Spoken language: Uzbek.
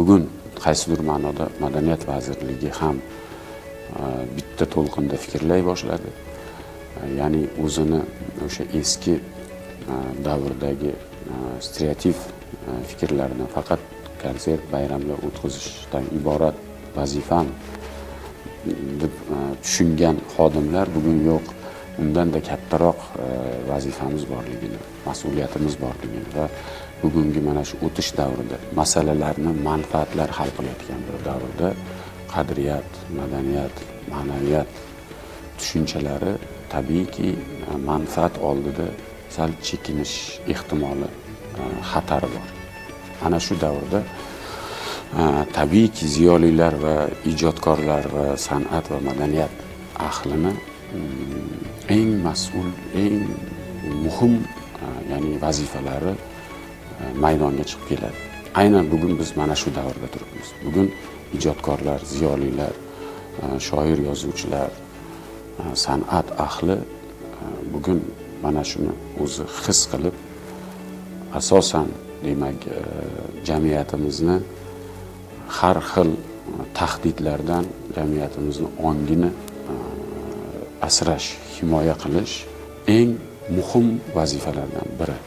Bugun qaysidir ma'noda Madaniyat vazirligi ham bitta to'lqinda fikrlay boshladi. Ya'ni o'zini o'sha eski davrdagi stereotip fikrlaridan, faqat konsert, bayramlar o'tkazishdan iborat vazifam deb tushungan xodimlar bugun yo'q, undanda kattaroq vazifamiz borligini, mas'uliyatimiz borligini va bugungi mana shu o'tish davrida masalalarni manfaatlar hal qilayotgan bir davrda qadriyat, madaniyat, ma'naviyat tushunchalari tabiiyki manfaat oldida sal chekinish ehtimoli, xatari bor. Ana shu davrda tabiiyki ziyolilar va ijodkorlar va san'at va madaniyat ahlini eng mas'ul, eng muhim ya'ni vazifalari maydonga chiqib keladi. Aynan bugun biz mana shu davrda turibmiz. Bugun ijodkorlar, ziyolilar, shoir yozuvchilar, san'at ahli bugun mana shuni o'zi his qilib, asosan, demak, jamiyatimizni har xil tahdidlardan jamiyatimizni ongini asrash, himoya qilish eng muhim vazifalardan biri.